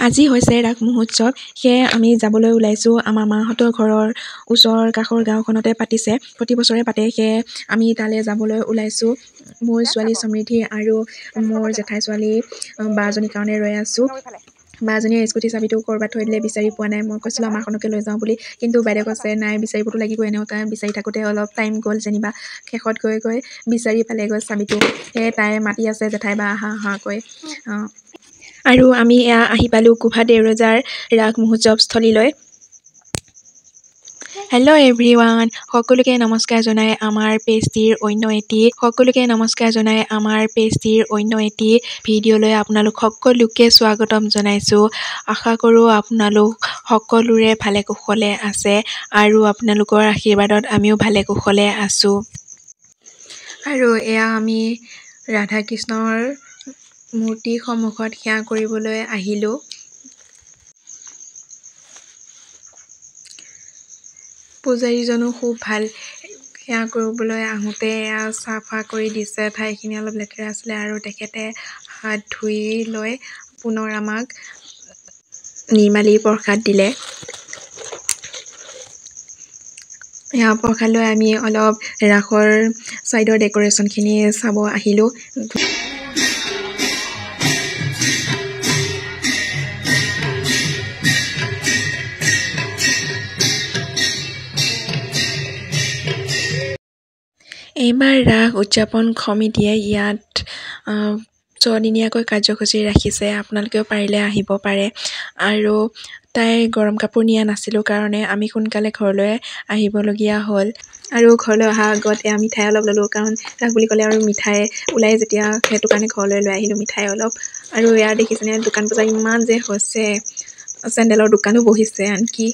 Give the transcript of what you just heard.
আজি হৈছে ৰাস মহোৎসৱ, সেয়ে আমি যাবলৈ ওলাইছোঁ। আমাৰ মাহঁতৰ ঘৰৰ ওচৰ কাষৰ গাঁওখনতে পাতিছে, প্ৰতি বছৰে পাতে, সেয়ে আমি তালৈ যাবলৈ ওলাইছোঁ। মোৰ ছোৱালী সমৃদ্ধি আৰু মোৰ জেঠাই ছোৱালী বাজনীৰ কাৰণে ৰৈ আছোঁ। বাজনীয়ে স্কুটি চাবিটো ক'ৰবাত থৈ দিলে, বিচাৰি পোৱা নাই। মই কৈছিলোঁ আমাৰখনকে লৈ যাওঁ বুলি, কিন্তু বাইদেউ কৈছে নাই, বিচাৰিবতো লাগিব এনেও। তাই বিচাৰি থাকোঁতে অলপ টাইম গ'ল যেনিবা, শেষত গৈ গৈ বিচাৰি পালেগৈ চাবিটো। সেয়ে তাই মাতি আছে জেঠাই বা আহা আহাকৈ। আৰু আমি এয়া আহি পালোঁ গোভা দেউৰজাৰ ৰাস মহোৎসৱস্থলীলৈ। হেল্ল' এভৰিৱান, সকলোকে নমস্কাৰ জনাই আমাৰ পেজটিৰ অন্য এটি সকলোকে নমস্কাৰ জনাই আমাৰ পেজটিৰ অন্য এটি ভিডিঅ'লৈ আপোনালোক সকলোকে স্বাগতম জনাইছোঁ। আশা কৰোঁ আপোনালোক সকলোৰে ভালে কুশলে আছে আৰু আপোনালোকৰ আশীৰ্বাদত আমিও ভালে কুশলে আছোঁ। আৰু এয়া আমি ৰাধা কৃষ্ণৰ মূৰ্তিৰ সন্মুখত সেৱা কৰিবলৈ আহিলোঁ। পূজাৰীজনো খুব ভাল। সেৱা কৰিবলৈ আহোঁতে এয়া চাফা কৰি দিছে, ঠাইখিনি অলপ লেতেৰা আছিলে আৰু তেখেতে হাত ধুই লৈ পুনৰ আমাক নিৰ্মালি প্ৰসাদ দিলে। এয়া প্ৰসাদ লৈ আমি অলপ ৰাসৰ ছাইডৰ ডেক'ৰেশ্যনখিনি চাব আহিলোঁ। এইবাৰ ৰাস উদযাপন সমিতিয়ে ইয়াত ছদিনীয়াকৈ কাৰ্যসূচী ৰাখিছে, আপোনালোকেও পাৰিলে আহিব পাৰে। আৰু তাই গৰম কাপোৰ নিয়া নাছিলোঁ কাৰণে আমি সোনকালে ঘৰলৈ আহিবলগীয়া হ'ল। আৰু ঘৰলৈ অহাৰ আগত এয়া মিঠাই অলপ ল'লোঁ, কাৰণ ৰাস বুলি ক'লে আৰু মিঠাই ওলাই যেতিয়া, সেইটো কাৰণে ঘৰলৈ লৈ আহিলোঁ মিঠাই অলপ। আৰু এয়া দেখিছেনে দোকান বজাৰ ইমান যে হৈছে, চেণ্ডেলৰ দোকানো বহিছে আনকি।